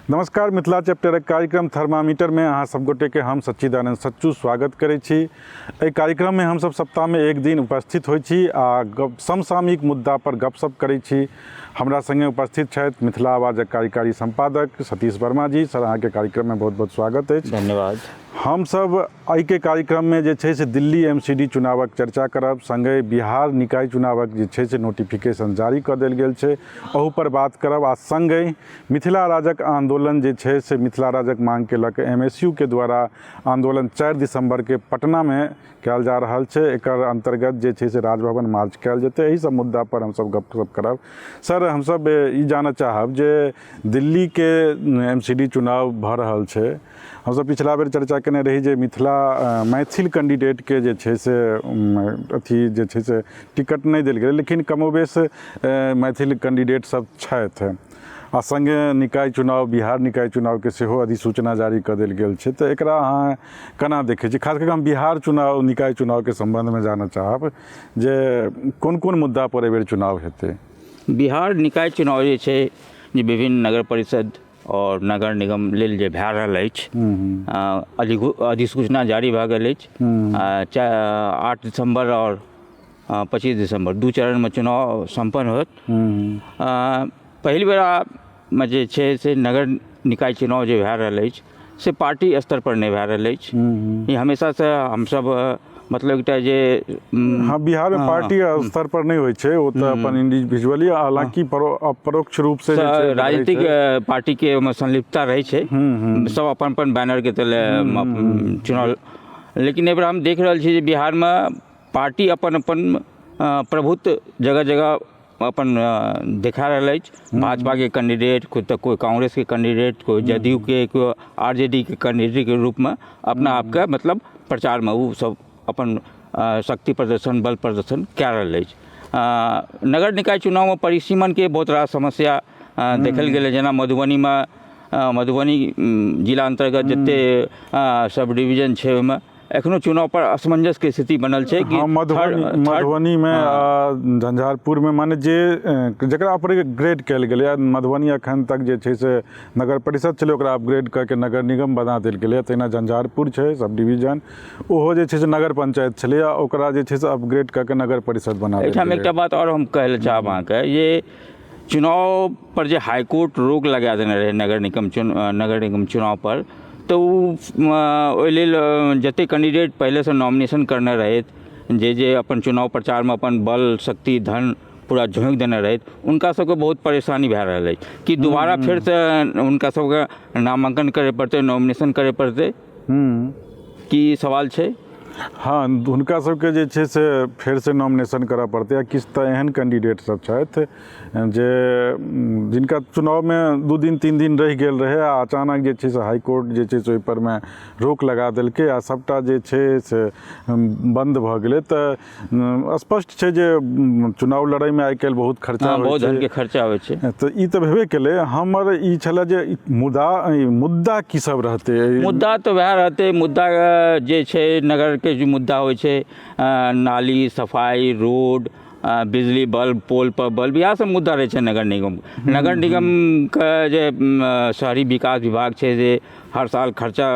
नमस्कार, मिथिला चैप्टरक कार्यक्रम थर्मामीटरमे अहाँ सब गोटेके हम सच्चिदानंद सच्चू स्वागत करै छी। एहि कार्यक्रममे हमसब सप्ताहमे एक दिन उपस्थित होइ छी आ समसामयिक मुद्दा पर गपशप करै छी। हमरा संगे उपस्थित छथि मिथिला आवाजक कार्यकारी सम्पादक सतीश वर्मा जी। सर, अहाँके कार्यक्रममे बहुत बहुत स्वागत अछि। धन्यवाद। हमसब एहिके कार्यक्रममे जे छै से दिल्ली MCD चुनावक चर्चा करब, संगहि बिहार निकाय चुनावक जे छै से नोटिफिकेशन जारी कऽ देल गेल छै अहू पर बात करब, आ संगहि मिथिला राज्यक आंदोलन जे छै से मिथिला राज्यक मांगके लऽ कऽ MSU के द्वारा आंदोलन 4 दिसंबरके पटनामे कयल जा रहल छै, एकर अंतर्गत जे छै से राजभवन मार्च कयल जेतै। एहि सब मुद्दा पर हमसब गपशप करब। सर, हमसब ई जानऽ चाहब जे दिल्लीके MCD चुनाव भऽ रहल छै। हमसब पिछला बेर चर्चा केने रही जे मिथिला मैथिल कैंडिडेटके जे छै से अथी जे छै से टिकट नहि देल गेलै, लेकिन कमोबेश मैथिल कैंडिडेट सब छथि, आ सङ्गे निकाय चुनाव बिहार निकाय चुनावके सेहो अधिसूचना जारी कऽ देल गेल छै। तऽ एकरा अहाँ केना देखै छी? खास कऽ हम बिहार चुनाव निकाय चुनावके सम्बन्धमे जानऽ चाहब जे कोन कोन मुद्दा पर एहिबेर चुनाव हेतै। बिहार निकाय चुनाव जे छै जे विभिन्न नगर परिषद आओर नगर निगम लेल जे भए रहल अछि, अधिसूचना जारी भए गेल अछि। 8 दिसम्बर आओर 25 दिसम्बर 2 चरणमे चुनाव सम्पन्न होयत। पहिल बेरामे जे छै से नगर निकाय चुनाव जे भए रहल अछि से पार्टी स्तर पर नहि भए रहल अछि। ई हमेशासँ हमसब मतलब एकटा जे हँ, बिहारमे पार्टी स्तर पर नहि होइ छै, ओ तऽ अपन इंडिविजुअली, हालांकि अपरोक्ष रूप से राजनीतिक पार्टीके ओहिमे संलिप्तता रहै छै, सब अपन अपन बैनरके तले चुनाव। लेकिन एहिबेर हम देख रहल छी जे बिहारमे पार्टी अपन अपन प्रभुत्व जगह जगह अपन देखा रहल अछि। भाजपाके कैंडिडेट कोइ तऽ कोइ कांग्रेसके कैंडिडेट, कोइ जदयूके, कोइ RJD के कैंडिडेटके रूपमे अपना आपके मतलब प्रचारमे ओ सब अपन शक्ति प्रदर्शन बल प्रदर्शन कए रहल अछि। नगर निकाय चुनावमे परिसीमनके बहुत रास समस्या देखल गेलै, जेना मधुबनीमे मधुबनी जिला अन्तर्गत जते सब डिवीजन छै ओहिमे एखनो चुनाव पर असमंजसके स्थिति बनल छै कि मधुबनीमे आ झंझारपुरमे माने जे जकरा अपग्रेड कयल गेलैए, मधुबनी एखन तक जे छै से नगर परिषद छलै, ओकरा अपग्रेड कऽ के नगर निगम बना देल गेलैए। तहिना झंझारपुर छै सब डिवीजन, ओहो जे छै से नगर पंचायत छलैए, ओकरा जे छै से अपग्रेड कऽ के नगर परिषद बना देल। एहिठाम एकटा बात आओर हम कहै लए चाहब अहाँके, जे चुनाव पर जे हाईकोर्ट रोक लगा देने रहै नगर निगम चुनाव पर, तऽ ओ ओहि लेल जतेक कैंडिडेट पहिलेसँ नॉमिनेशन करने रहथि, जे जे अपन चुनाव प्रचारमे अपन बल शक्ति धन पूरा झोंकि देने रहथि, हुनका सबके बहुत परेशानी भए रहल अछि कि दोबारा फेरसँ हुनका सबके नामाङ्कन करय पड़तै, नॉमिनेशन करय पड़तै। की सवाल छै? हँ, हुनका सबके जे छै से फेरसँ नॉमिनेशन करऽ पड़तै। आ किछु तऽ एहन कैंडिडेट सब छथि जे जिनका चुनावमे 2 दिन 3 दिन रहि गेल रहै आ अचानक जे छै से हाईकोर्ट जे छै से ओहिपरमे रोक लगा देलकै आ सभटा जे छै से बन्द भऽ गेलै। तऽ स्पष्ट छै जे चुनाव लड़ैमे आइ काल्हि बहुत खर्चा बहुत धनके खर्चा होइ छै। तऽ ई तऽ भेबे केलै। हमर ई छलै जे मुद्दा की सब रहतै? मुद्दा तऽ वएह रहतै। मुद्दा जे छै नगरके जे मुद्दा होइ छै, नाली सफाइ, रोड, बिजली बल्ब, पोल पर बल्ब, इएह सब मुद्दा रहै छै नगर निगम। नगर निगमके जे शहरी विकास विभाग छै जे हर साल खर्चा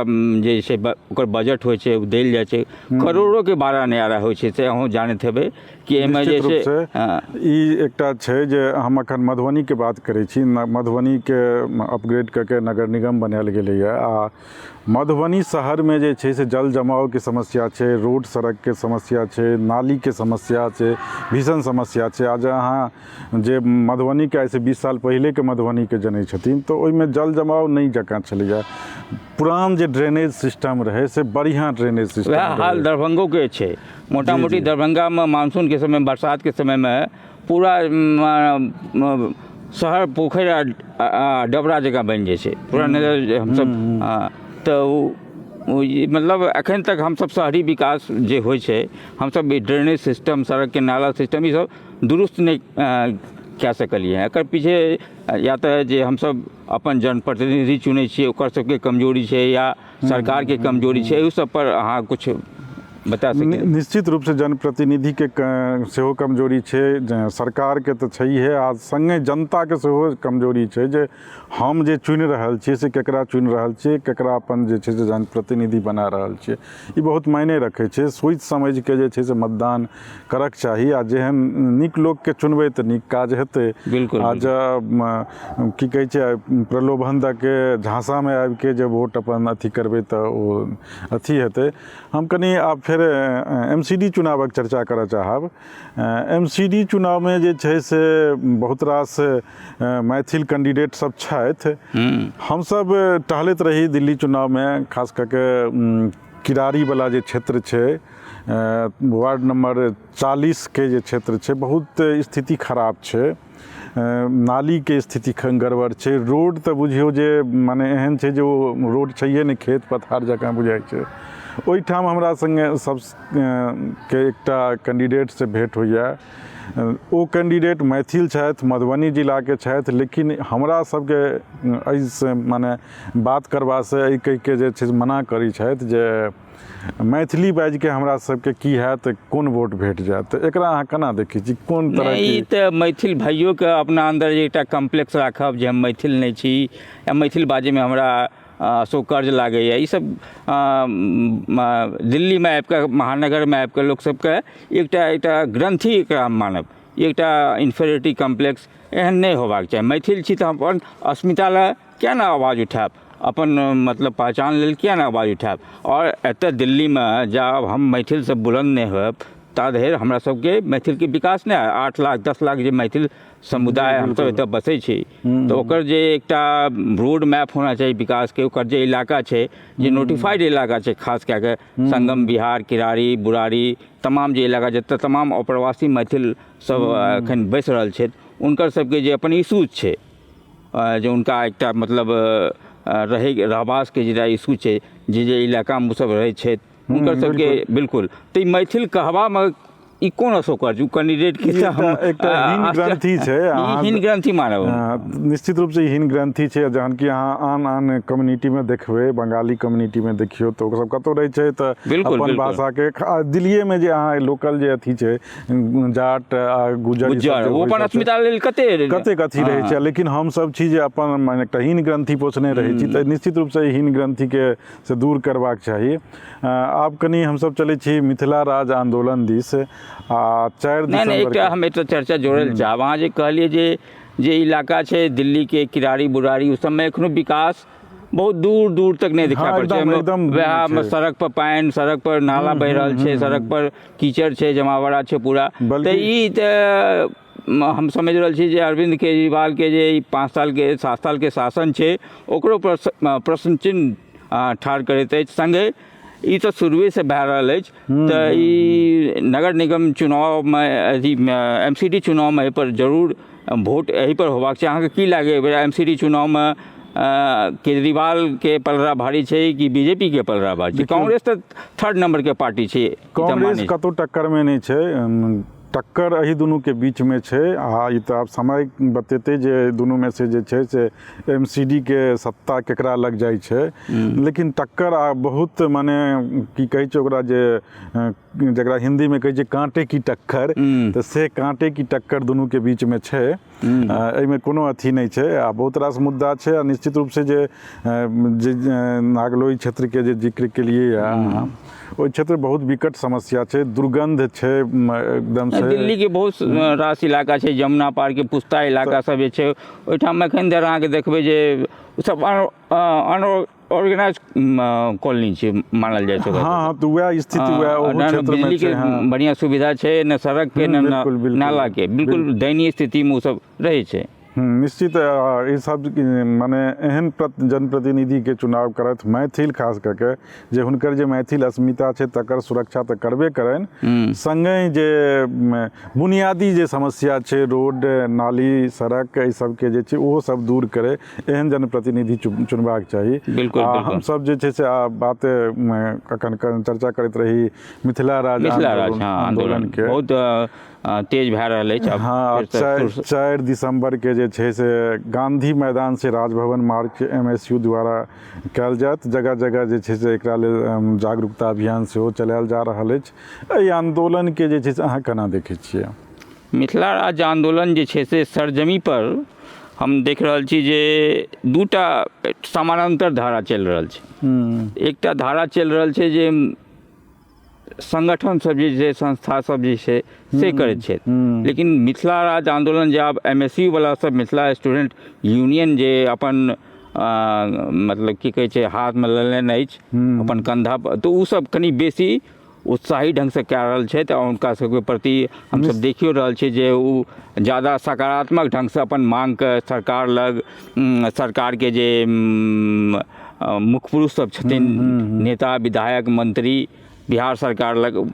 जे छै ओकर बजट होइ छै, ओ देल जाइ छै, करोड़ोके बारह नयारा होइ छै, से अहूँ जानैत हेबै कि एहिमे जे छै। ई एकटा छै जे हम अखन मधुबनीके बात करै छी। मधुबनीके अपग्रेड कऽ के नगर निगम बनायल गेलैए आ मधुबनी शहरमे जे छै से जल जमावके समस्या छै, रोड सड़कके समस्या छै, नालीके समस्या छै, भीषण समस्या छै। आ जे अहाँ जे मधुबनीके आइसँ 20 साल पहिलेके मधुबनीके जनै छथिन तऽ ओहिमे जल जमाव नहि जकाँ छलैए। पुरान जे ड्रेनेज सिस्टम रहै से बढ़िआँ ड्रेनेज सिस्टम। वएह हाल दरभंगोके छै मोटा मोटी। दरभंगामे मानसूनके समय, बरसातके समयमे पूरा शहर पोखरि आ डबरा जकाँ बनि जाइ छै पूरा नजर हमसब। तऽ ओ मतलब एखन तक हमसब शहरी विकास जे होइ छै, हमसब ड्रेनेज सिस्टम, सड़कके नाला सिस्टम, ई सब दुरुस्त नहि कए सकलियै हँ। एकर पीछे या तऽ जे हमसब अपन जनप्रतिनिधि चुनै छियै ओकर सबके कमजोरी छै या सरकारके कमजोरी छै। एहू सब पर अहाँ किछु बता सकी। निश्चित रूपसँ जनप्रतिनिधिके सेहो कमजोरी छै, सरकारके तऽ छैहे, आ सङ्गे जनताके सेहो कमजोरी छै जे हम जे चुनि रहल छियै से केकरा चुनि रहल छियै, केकरा अपन जे छै से जनप्रतिनिधि बना रहल छियै। ई बहुत मायने रखै छै। सोचि समझिके जे छै से मतदान करक चाही, आ जेहन नीक लोकके चुनबै तऽ नीक काज हेतै। बिल्कुल। आ जँ की कहै छै प्रलोभन दऽ के झाँसामे आबिके जे वोट अपन अथी करबै तऽ ओ अथी हेतै। हम कनि आब फेर MCD चुनावक चर्चा करऽ चाहब। MCD चुनावमे जे छै से बहुत रास मैथिल कैंडिडेट सब छथि। हमसब टहलैत रही दिल्ली चुनावमे, खास कऽ के किरारीवला जे क्षेत्र छै, वार्ड नंबर 40 के जे क्षेत्र छै, बहुत स्थिति खराब छै। नालीके स्थिति गड़बड़ छै, रोड तऽ बुझियौ जे मने एहन छै जे ओ रोड छैहे नहि, खेत पथार जकाँ बुझाइ छै। ओहिठाम हमरा सङ्गे सब के एकटा कैंडिडेटसँ भेँट होइए। ओ कैंडिडेट मैथिल छथि, मधुबनी जिलाके छथि, लेकिन हमरा सबके एहिसँ मने बात करबासँ एहि कहिके जे छै से मना करै छथि जे मैथिली बाजिके हमरा सबके की हैत, कोन वोट भेट जायत। तऽ एकरा अहाँ केना देखै छी, कोन तरह? ई तऽ मैथिल भाइयोके अपना अन्दर जे एकटा कम्प्लेक्स राखब जे हम मैथिल नहि छी या मैथिल बाजैमे हमरा असौकर्य लागैए, ईसब दिल्लीमे आबिकऽ, महानगरमे आबिकऽ लोकसबके एकटा एकटा ग्रन्थि एकरा हम मानब, एकटा इन्फेरिटी कम्प्लेक्स एहन नहि होबाक चाही। मैथिल छी तऽ हम अपन अस्मिता लए किया नहि आवाज उठायब, अपन मतलब पहचान लेल किया नहि आवाज उठायब? आओर एतऽ दिल्लीमे जब हम मैथिलसँ बुलन्द नहि होयब ता धरि हमरा सबके मैथिलके विकास नहि होयत। 8 लाख 10 लाख जे मैथिल समुदाय हमसब एतऽ बसै छी, तऽ ओकर जे एकटा रोड मैप होना चाही विकासके, ओकर जे इलाका छै, जे नोटिफाइड इलाका छै, खास कए कऽ संगम बिहार, किरारी, बुरारी, तमाम जे इलाका जतऽ तमाम अप्रवासी मैथिल सब एखन बसि रहल छथि, हुनकर सबके जे अपन इशूज छै, जे हुनका एकटा मतलब रहै रहवासके जेटा इशू छै, जे जे इलाकामे ओसब रहै छथि हुनकर सबके बिल्कुल। तऽ ई मैथिल कहबामे ई कोन असौकर्य? ओ कैंडिडेट के तऽ हम एकटा हीन ग्रंथि छै, हीन ग्रंथि मानब। निश्चित रूपसँ ई हीन ग्रंथि छै। जहन कि अहाँ आन आन कम्युनिटीमे देखबै, बंगाली कम्युनिटीमे देखियौ तऽ ओसब कतहु रहै छै तऽ अपन भाषाके, दिल्लीएमे जे अहाँ लोकल जे अथी छै, जाट आ गुज्जर, ओ अपन अस्मिता लेल कते कतेक अथी रहै छै, लेकिन हमसब छी जे अपन माने एकटा हीन ग्रंथि पोसने रहै छी। तऽ निश्चित रूपसँ ई हीन ग्रंथिके से दूर करबाक चाही। आब कनि हमसब चलै छी मिथिला राज आंदोलन दिस आ 4 दिसंबर। एकटा हम एकटा चर्चा जोड़ै लए चाहब। अहाँ जे कहलियै जे जे इलाका छै दिल्लीके किरारी बुरारी, ओ सबमे एखनो विकास बहुत दूर दूर तक नहि दिखाई पड़ै छै। वएह सड़क पर पानि, सड़क पर नाला बहि रहल छै, सड़क पर कीचड़ छै, जमावड़ा छै पूरा। तऽ ई तऽ हम समझि रहल छी जे अरविन्द केजरीवालके जे ई 5 सालके 7 सालके शासन छै, ओकरो प्रश्न चिन्ह ठाढ़ करैत अछि। सङ्गे ई तऽ शुरुएसँ भए रहल अछि, तऽ ई नगर निगम चुनावमे, अथी MCD चुनावमे एहिपर जरूर वोट एहिपर होबाक चाही। अहाँके की लागैए, MCD चुनावमे केजरीवालके पलड़ा भारी छै कि बीजेपीके पलड़ा भारी छै? कांग्रेस तऽ थर्ड नंबरके पार्टी छै। कांग्रेस कतहु टक्करमे नहि छै, टक्कर एहि दुनूके बीचमे छै। आ ई तऽ आब समय बतेतै जे दुनूमे से जे छै से MCD के सत्ता केकरा लग जाइ छै। लेकिन टक्कर आ बहुत माने की कहै छै ओकरा, जे जकरा हिन्दीमे कहै छै काँटे की टक्कर, तऽ से काँटे की टक्कर दुनूके बीचमे छै, एहिमे कोनो अथी नहि छै। आ बहुत रास मुद्दा छै। आ निश्चित रूपसँ जे जे नागलोई क्षेत्रके जे जिक्र केलियै अहाँ, ओहि क्षेत्र बहुत विकट समस्या छै, दुर्गंध छै एकदम से। दिल्ली के बहुत रास इलाका छै, जमुना पार के पुस्ता इलाका सब जे छै, ओहिठाम एखन धरि अहाँके देखबै जे सब अनऑर्गेनाइज कॉलोनी छै मानल जाइ छै। हाँ, तऽ वएह स्थिति वएह ओहो क्षेत्रमे बिजली के बढ़िआँ सुविधा छै ने, सड़क के ने नाला के, बिल्कुल दयनीय स्थितिमे ओ सब रहै छै। निश्चित ई सब माने एहन जनप्रतिनिधिके चुनाव करथि मैथिल, खास कऽ के जे हुनकर जे मैथिल अस्मिता छै तकर सुरक्षा तऽ करबे करनि, सङ्गहि जे बुनियादी जे समस्या छै, रोड, नाली, सड़क, एहि सबके जे छै ओहो सब दूर करै, एहन जनप्रतिनिधि चुनबाक चाही। बिल्कुल। आ हमसब जे छै से बात अखन चर्चा करैत रही मिथिला राज आंदोलन के, बहुत तेज भए रहल अछि। हाँ, 4 दिसंबर के जे छै से गांधी मैदान से राजभवन मार्च एमएसयू द्वारा कयल जायत। जगह जगह जे छै से एकरा लेल जागरूकता अभियान सेहो चलायल जा रहल अछि। एहि आन्दोलनके जे छै से अहाँ केना देखै छियै? मिथिला राज्य आन्दोलन जे छै से सरजमी पर हम देख रहल छी जे दूटा समानान्तर धारा चलि रहल छै। एकटा धारा चलि रहल छै जे संगठन सब जे छै, संस्था सब जे छै से करै छै, लेकिन मिथिला राज्य आन्दोलन जे आब एमएसयू वाला सब, मिथिला स्टूडेंट यूनियन जे अपन मतलब की कहै छै हाथमे लेलनि अछि अपन कंधा पर, तऽ ओ सब कनि बेसी उत्साही ढङ्गसँ कए रहल छथि। आ हुनका सबके प्रति हमसब देखियो रहल छी जे ओ जादा सकारात्मक ढङ्गसँ अपन माँगके सरकार लग, सरकारके जे मुख्य पुरुष सब छथिन, नेता विधायक मंत्री, बिहार सरकार लग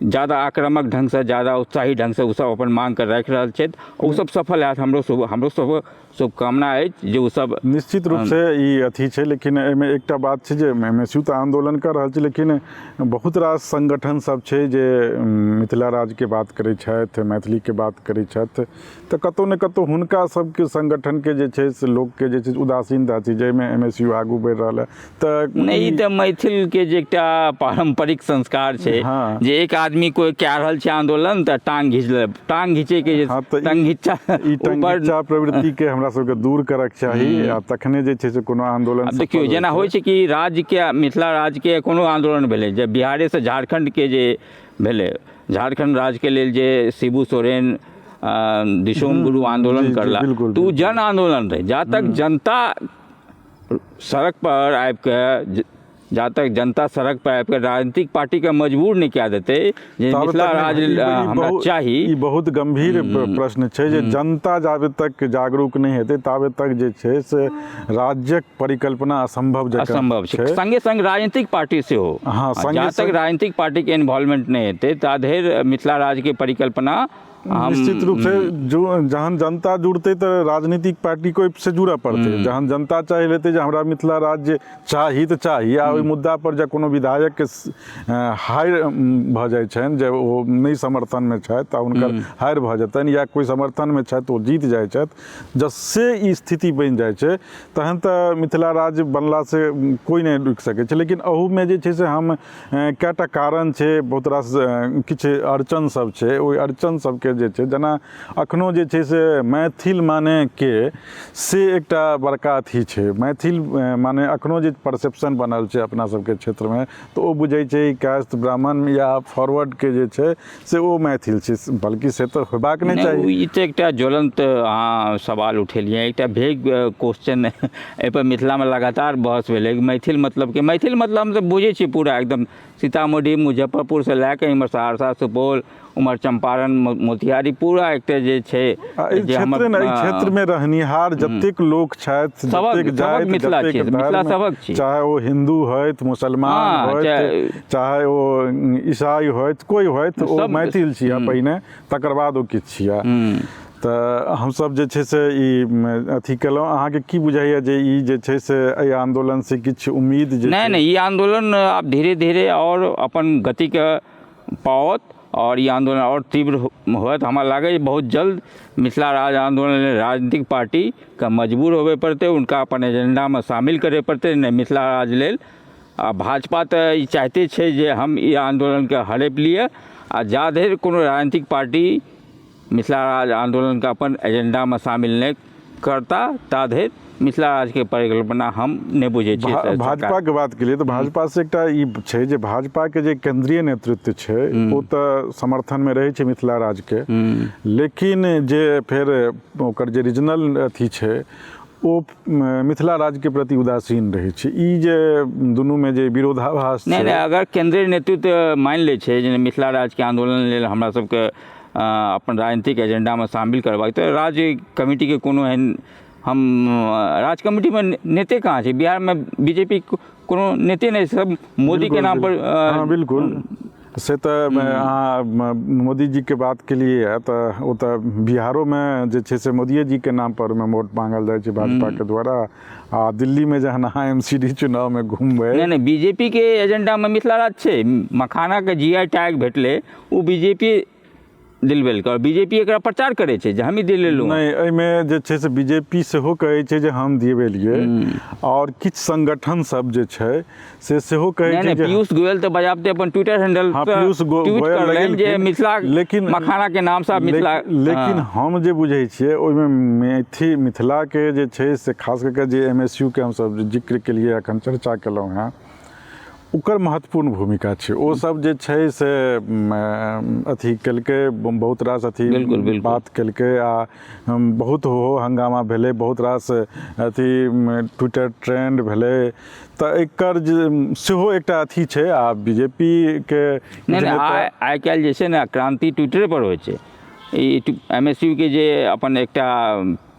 जादा आक्रामक ढङ्गसँ, जादा उत्साही ढङ्गसँ ओसब अपन माँगके राखि रहल छथि। ओसब सफल होयत, हमरो सब शुभकामना अछि जे ओसब निश्चित रूपसँ ई अथी छै। लेकिन एहिमे एकटा बात छै जे एमएसयू तऽ आन्दोलन कऽ रहल छै, लेकिन बहुत रास संगठन सब छै जे मिथिला राज्यके बात करै छथि, मैथिलीके बात करै छथि, तऽ कतहु ने कतहु हुनका सबके संगठनके जे छै से लोकके जे छै उदासीनता छै, जाहिमे एमएसयू आगू बढ़ि रहल है। तऽ नहि, ई तऽ मैथिलके जे एकटा पारम्परिक संस्कार छै जे एक आदमी कोइ कए रहल छै आन्दोलन तऽ टांग घीच ले, टांग घीचैके जे टांग घिच्चा, ई टांग घिच्चा प्रवृत्तिके हमरा सबके दूर करक चाही आ तखने जे छै से कोनो आन्दोलन। आब देखियौ, जेना होइ छै कि राज्यके, मिथिला राज्यके कोनो आन्दोलन भेलै, जे बिहारेसँ झारखण्डके जे भेलै, झारखण्ड राज्यके लेल जे शिबू सोरेन, दिशोम गुरु आन्दोलन करला, तऽ ओ जन आन्दोलन रहै। जा तक जनता सड़क पर आबिके, जा तक जनता सड़क पर आबिके राजनीतिक पार्टीके मजबूर नहि कए देतै जे मिथिला राज्य हमरा चाही। ई बहुत गंभीर प्रश्न छै जे जनता जाबे तक जागरूक नहि हेतै ताबे तक जे छै से राज्यक परिकल्पना असंभव असंभव छै। संगे संग राजनीतिक पार्टी सेहो, जा तक राजनीतिक पार्टीके इन्वॉल्वमेंट नहि हेतै ता धरि मिथिला राज्यके परिकल्पना निश्चित रूप से जो जहन जनता जुड़तै तऽ राजनीतिक पार्टी को से जुड़ऽ पड़तै। जहन जनता चाहि लेतै जे हमरा मिथिला राज्य चाही तऽ चाही, आ ओहि मुद्दा पर जँ कोनो विधायकके हारि भऽ जाइ छनि जे ओ नहि समर्थनमे छथि आ हुनकर हारि भऽ जेतनि, या कोइ समर्थनमे छथि ओ जीत जाइ छथि, जँ से ई स्थिति बनि जाइ छै तहन तऽ मिथिला राज्य बनलासँ कोइ नहि रुकि सकै छै। लेकिन अहूमे जे छै से हम कएटा कारण छै, बहुत रास किछु अड़चन सब छै। ओहि अड़चन सबके जे छै, जेना अखनो जे छै से मैथिल माने के से एकटा बड़का अथी छै। मैथिल माने अखनो जे परसेप्शन बनल छै अपना सबके क्षेत्रमे, तऽ ओ बुझै छै कायस्थ ब्राह्मण या फॉरवर्डके जे छै से ओ मैथिल छै, बल्कि से तऽ होयबाक नहि चाही। ई तऽ एकटा ज्वलंत अहाँ सवाल उठेलियै, एकटा भेग क्वेश्चन। एहिपर मिथिलामे लगातार बहस भेलै मैथिल मतलब के। मैथिल मतलब हमसब बुझै छियै पूरा एकदम सीतामढ़ी मुजफ्फरपुरसँ लए कऽ इम्हर सहरसा सुपौल उम्हर चम्पारण मोतिहारी पूरा एकटा जे छै। एहि क्षेत्रमे, एहि क्षेत्रमे रहनिहार जतेक लोक छथि, जतेक जाति, मिथिला जतेक मिथिला सभक छी, चाहे ओ हिन्दू होथि, मुसलमान होथि, चाहे ओ ईसाई होथि, कोइ होथि, ओ मैथिल छियै पहिने, तकर बाद ओ किछु छियै। तऽ हमसब जे छै से ई अथी केलहुँ। अहाँके की बुझाइए जे ई जे छै से एहि आन्दोलनसँ किछु उम्मीद जे नहि? नहि, ई आन्दोलन आब धीरे धीरे आओर अपन गतिके पाओत आओर ई आन्दोलन आओर तीव्र होयत। हमरा लागैए बहुत जल्द मिथिला राज्य आन्दोलन लेल राजनीतिक पार्टीके मजबूर होबे पड़तै, हुनका अपन एजेंडामे शामिल करय पड़तै नहि मिथिला राज्य लेल। आ भाजपा तऽ ई चाहिते छै जे हम ई आन्दोलनके हड़पि लिअ, आ जा धरि कोनो राजनीतिक पार्टी मिथिला राज्य आन्दोलनके अपन एजेंडामे शामिल नहि करता ता धरि मिथिला राज्यके परिकल्पना हम नहि बुझै छियै। भाजपाके बात केलियै तऽ भाजपासँ एकटा ई छै जे भाजपाके जे केन्द्रीय नेतृत्व छै ओ तऽ समर्थनमे रहै छै मिथिला राज्यके, लेकिन जे फेर ओकर जे रीजनल अथी छै ओ मिथिला राज्यके प्रति उदासीन रहै छै। ई जे दुनूमे जे विरोधाभास नहि, नहि, अगर केन्द्रीय नेतृत्व मानि लै छै जे मिथिला राज्यके आन्दोलन लेल हमरा सबके अपन राजनीतिक एजेंडामे शामिल करबाक, तऽ राज्य कमिटीके कोनो एहन हम राज्य कमिटीमे नेते कहाँ छै? बिहारमे बीजेपी कोनो नेते नहि, सब मोदीके नाम पर। हँ बिल्कुल, से तऽ अहाँ मोदीजीके बात केलियै तऽ ओ तऽ बिहारोमे जे छै से मोदिये जीके नाम पर ओहिमे वोट मांगल जाइ छै भाजपाके द्वारा। आ दिल्लीमे जहन अहाँ एमसीडी चुनावमे घुमबै, नहि नहि, बीजेपीके एजेंडामे मिथिला राज्य छै। मखानाके जीआई टैग भेटलै, ओ बीजेपी दिलबेलकै आओर बीजेपी एकरा प्रचार करै छै जे हमही दिलेलहुँ। नहि, एहिमे जे छै से बीजेपी सेहो कहै छै जे हम दिवेलियै, आओर किछु संगठन सब जे छै से सेहो कहै छै। नहि, पीयूष गोयल तऽ बजाबते अपन ट्विटर हैंडल पर पीयूष गोयल करलनि जे मिथिला लेकिन मखाना के नाम से मिथिला। लेकिन हम जे बुझै छियै ओहिमे मिथिलाके जे छै से खास कऽ के जे MSU के हमसब जिक्र केलियै, एखन चर्चा केलहुँ हेँ, ओकर महत्वपूर्ण भूमिका छै। ओ सब जे छै से अथी केलकै, बहुत रास अथी बात केलकै आ बहुत हो हंगामा भेलै, बहुत रास अथी ट्विटर ट्रेंड भेलै, तऽ एकर जे सेहो एकटा अथी छै। आ बीजेपी के नहि, आइ काल्हि जे छै ने क्रांति ट्विटरे पर होइ छै। ई MSU के जे अपन एकटा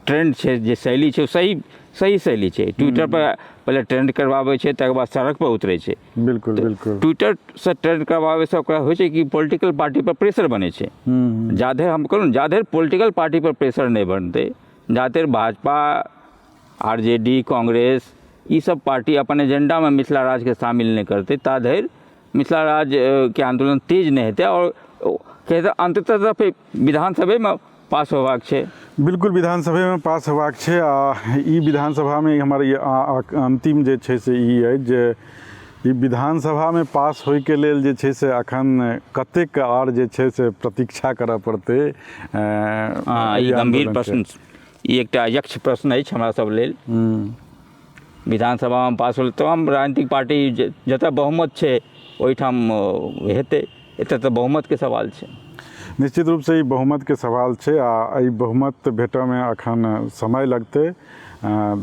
ट्रेंड छै, जे शैली छै, ओ सही सही शैली छै। ट्विटर पर पहिले ट्रेंड करवाबै छै, तकर बाद सड़क पर उतरै छै। बिल्कुल बिल्कुल। ट्विटरसँ ट्रेंड करवाबैसँ ओकरा होइ छै कि पोलिटिकल पार्टी पर प्रेशर बनै छै। जाधरि हम कहलहुँ, जाधरि पोलिटिकल पार्टी पर प्रेशर नहि बनतै, जाधरि भाजपा, RJD, Congress ई सब पार्टी अपन एजेंडामे मिथिला राज्यके शामिल नहि करतै, ता धरि मिथिला राज्यके आन्दोलन तेज नहि हेतै। आओर कहै अन्ततः फेर विधानसभेमे पास होबाक छै। बिल्कुल, विधानसभेमे पास होबाक छै। आ ई विधानसभामे हमर अंतिम जे छै से ई अछि जे ई विधानसभामे पास होइके लेल जे छै से अखन कतेक आर जे छै से प्रतीक्षा करऽ पड़तै? ई गम्भीर प्रश्न, ई एकटा यक्ष प्रश्न अछि हमरा सब लेल। विधानसभामे पास होल तमाम राजनीतिक पार्टी जतऽ बहुमत छै ओहिठाम हेतै, एतऽ तऽ बहुमतके सवाल छै। निश्चित रूपसँ ई बहुमतके सवाल छै आ एहि बहुमत भेटऽमे अखन समय लगतै।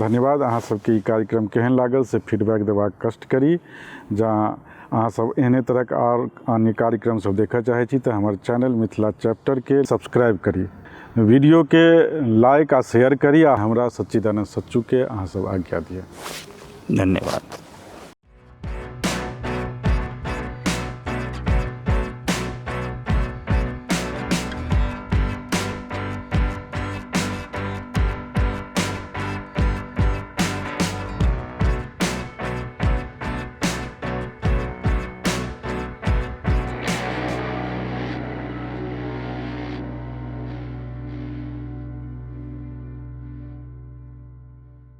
धन्यवाद। अहाँ सबके ई कार्यक्रम केहन लागल से फीडबैक देबाक कष्ट करी। जँ अहाँ सब एहने तरहक आओर अन्य कार्यक्रम सब देखऽ चाहै छी तऽ हमर चैनल मिथिला चैप्टरके सब्सक्राइब करी, वीडियोके लाइक आ शेयर करी आ हमरा सच्चिदानंद सच्चूके अहाँ सब आज्ञा दिअ। धन्यवाद।